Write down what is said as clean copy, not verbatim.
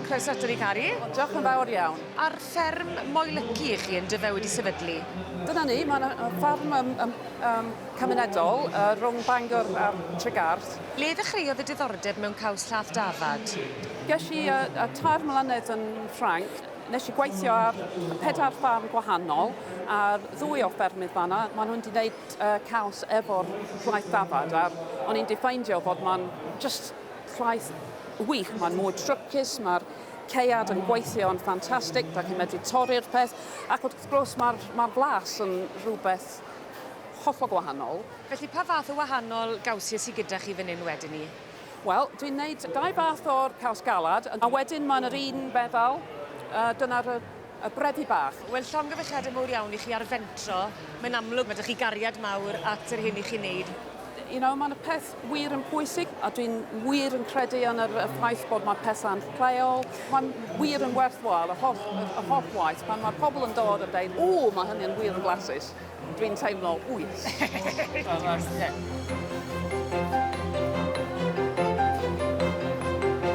Croeso ato ni, Cari. Diolch yn fawr iawn. Ar fferm Moelyci i chi yn dyfe wedi sefydlu? Dyna ni, mae'n ffarm um, um, um, cymunedol uh, rhwng Bangor a Tregarth. Le ddechreuodd y diddordeb mewn caws llath dafad? Ges i uh, uh, tair mlynedd yn Ffrainc. Nes i gweithio ar pedair ffarm gwahanol, a'r ddwy o ffermydd fanna, maen nhw'n wedi gwneud uh, caws efo'r llaeth dafad, a o'n i'n di ffeindio fod mae'n just llaeth wych, mae'n mwy trwcus, mae'r caead yn gweithio yn ffantastig, da chi'n medru torri'r peth, ac wrth gwrs mae'r ma blas yn rhywbeth hollol gwahanol. Felly pa fath o wahanol gawsiau sydd gyda chi fan hyn wedyn 'ny? Wel, dwi'n neud dau fath o'r caws galad, a wedyn mae'n yr un feddal, uh, dyna'r y, y brefu bach. Wel, llongyfarchiadau mowr iawn i chi ar fentro. Mae'n amlwg mae 'da chi gariad mawr at yr hyn i chi'n neud. You know, mae'n y peth wir yn pwysig, a dwi'n wir yn credu yn yr, y ffaith bod mae pethau'n lleol. Mae'n wir yn werthwael y holl, y holl waith pan mae pobl yn dod a dweud, o, mae hynny'n wir yn blasus. Dwi'n teimlo, o, yes.